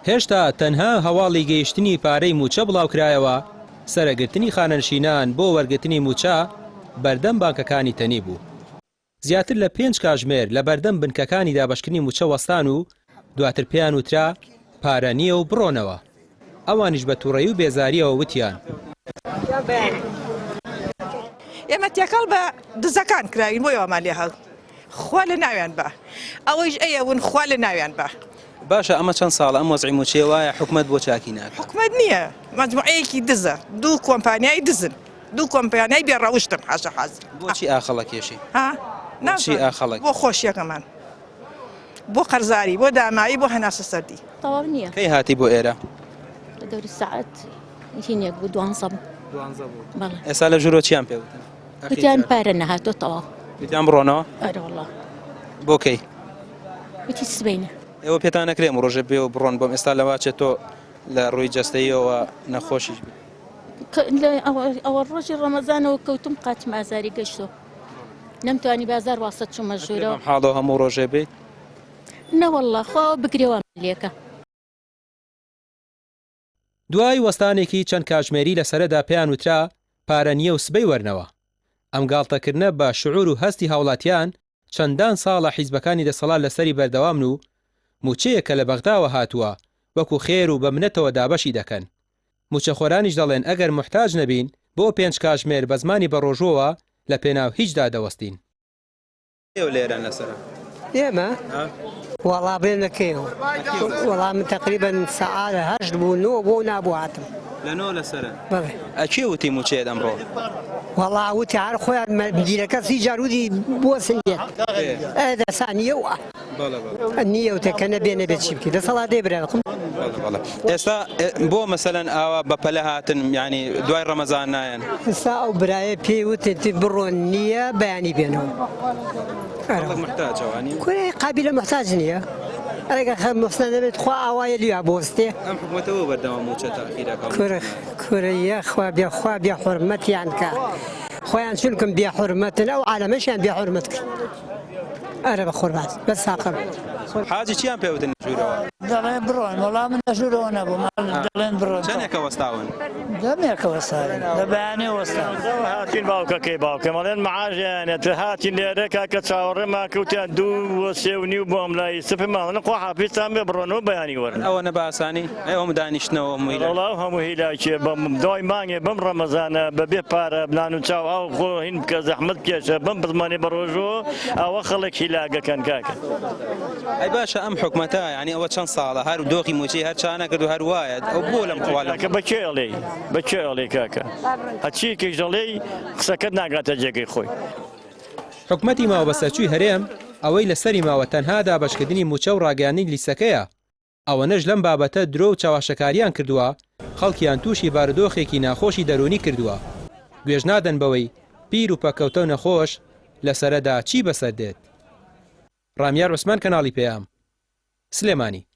هێشتا تەنها هەواڵی گەیشتنی پارەی مووچە بڵاوکرایەوە، سەرەگرتنی خانەنشینان بۆ وەرگرتنی مووچە بەردەم بانکەکانی تەنی بوو. زیاتر لە پێنج کاژمێر لە بەردەم بنکەکانی دابەشکردنی مووچە وەستان و دواتر پێیان وترا پارە نییە و بڕۆنەوە. ئەوانیش بە توڕەیی و بێزارییەوە وتیان. ئێمە تێکەڵ بە دزەکان کراوین بۆیە وامان لێ هات. خوا لە ناویان با. ئەوەیش ئەیەون خوا لە ناویان با. باشە ئەمە چەند ساڵە ئەم وەزعی مووچەیە وایە حکومەت بۆ چاکی ناکات؟ حکومەت نییە مەجموعەیەکی دزە دوو کۆمپانیای دزن. دوو کۆمپانیای بێ ڕەوشتن حاشا حازر. بۆچی ئاخەڵەکێشی؟ ها؟ بۆچی ئاخەڵەک؟ بۆ خۆشیەکەمان بۆ قەرزاری بۆ دامایی بۆ هەناسە سەردی. تەواو نییە. کەی هاتی بۆ ئێرە؟ لە دەوری سەعات هینێک بوو دوانزە بوو. دوانزە بوو. بەڵێ. ئێستا لە ژوورەوە چیان پێ وتن؟ وتیان پارە نەهاتووە تەواو. وتیان بڕۆنەوە؟ ئەرێ وەڵا. بۆ کەی؟ وتی سبەینێ. ئێوە پێتان نەکرێ ئەم ڕۆژە بێ و بڕۆن بۆم ئێستا لەواچێ تۆ لە ڕووی جەستەییەوە نەخۆشیش بی. ئەوە ڕۆژی ڕەمەزانەوە کەوتم قاچم ئازاری گەشتۆ نەمتوانی بازار واسە چوومە ژوورەوە حاڵەوە هەموو ڕۆژێ بیت نەوەڵڵا خوا بگرێ وام لێکە. دوای وەستانێکی چەند کاژمێری لە سەرەدا پێیان وترا پارە نییە و سبەی وەرنەوە. ئەم گاڵتەکردنە بە شعور و هەستی هاوڵاتیان چەندان ساڵە حیزبەکانی دەسەڵات لەسەری بەردەوامن و مووچەیەک کە لە بەغداوە هاتووە وەکو خێر و بە منەتەوە دابەشی دەکەن. مووچەخۆرانیش دەڵێن ئەگەر موحتاج نەبین بۆ پێنج کاژمێر بە زمانی بەڕۆژووەوە لە پێناو هیچدا دەوەستین. ئێوە لە ئێران لەسەرە؟ ئێمە؟ وەڵا بڵێم لە کەیەوە؟ وەڵا من تەقریبەن سەعات هەشت بوو نۆ بۆ نابوو هاتم. لە نۆ لەسەرە؟ بەڵێ. ئەکێ وتی مووچەیەت ئەمڕۆ؟ وەڵا وتی هەر خۆیان مدیرەکە سی جار وتی بۆ سن دێت. ئێ دەسا نییە و نییە و تەکە نەبێ نەبێ چی بکەی دەسەڵات دێ برا خۆم. بەڵێ بەڵێ ئێستا بۆ مەسەلەن ئاوا بە پەلە هاتن یانی دوای ڕەمەزان نایەن؟ ئێستا ئەو برایە پێی وتن بڕۆن نییە بەیانی بێنەوە. خەڵک موحتاجە وانی؟ کورە قابیلە موحتاج نییە ئەگەر خە موحتاج نەبێت خوا ئاوایە لیا بۆستێ. ئەم حکومەتە بۆ بەردەوام مووچە تاخیرەکا؟ کورە کورە یاخوا بێخوا بێ حورمەتیان کا خۆیان چونکم بێ حورمەتن ئەو عالەمەشیان بێ حورمەت کرد. ئەرە بە قوربان بەس ساقم. حاجی چیان پێ وتن لە ژوورەوە؟ دەڵێن بڕۆن وەڵا من لە ژوورەوە نەبووم دەڵێن بڕۆن. چەنێکە وەستاون؟ دەمێکە وەستاوین لە بەیانی وەستاوین. هاتین باوکەکەی باوکم ئەڵێن معاشیان تر هاتین لێرە کاکە چاوەڕێمان کەوتیان دوو و سێ و نیو بۆ ئەملای سفر ماڵن خوا حافیزتان بێ بڕۆنەوە بەیانی وەرن. ئەوەنە بە ئاسانی؟ ئەی ئەو هەموو دانیشتنەوە هەموو هیلاکی. وەڵا ئەو هەموو هیلاکیە بەم دوای مانگێ بەم ڕەمەزانە بە بێ پارە نان و چاو ئاو خۆ هین بکە زەحمەت بکێشە بەم بزمانێ بە ڕۆژۆ ئەوە خەڵک هیلاکەکەن کاکە. ئەی باشە ئەم حکومەتە یانی ئەوە چەند ساڵە هەر دۆخی موچەی هەر چا نەکرد و هەر وایە ئەو بۆ لەم خوا لەم. کاکە بە کێ ئەڵێی بە کێ ئەڵێی کاکە هەرچیەکیش دەڵێی قسەکەت ناگاتە جێگەی خۆی. حکومەتی ماوەبەسەرچووی هەرێم ئەوەی لەسەری ماوە تەنها دابەشکردنی موچە و ڕاگەیاندنی لیستەکەیە، ئەوەنەش لەم بابەتە درۆ و چەواشەکاریان کردووە، خەڵکیان تووشی بارودۆخێکی ناخۆشی دەروونی کردووە، گوێش نادەن بەوەی پیر و پەککەوتە و نەخۆش لە سەرەدا چی بەسەر دێت. ڕامیار عوسمان کەناڵی پەیام، سلێمانی.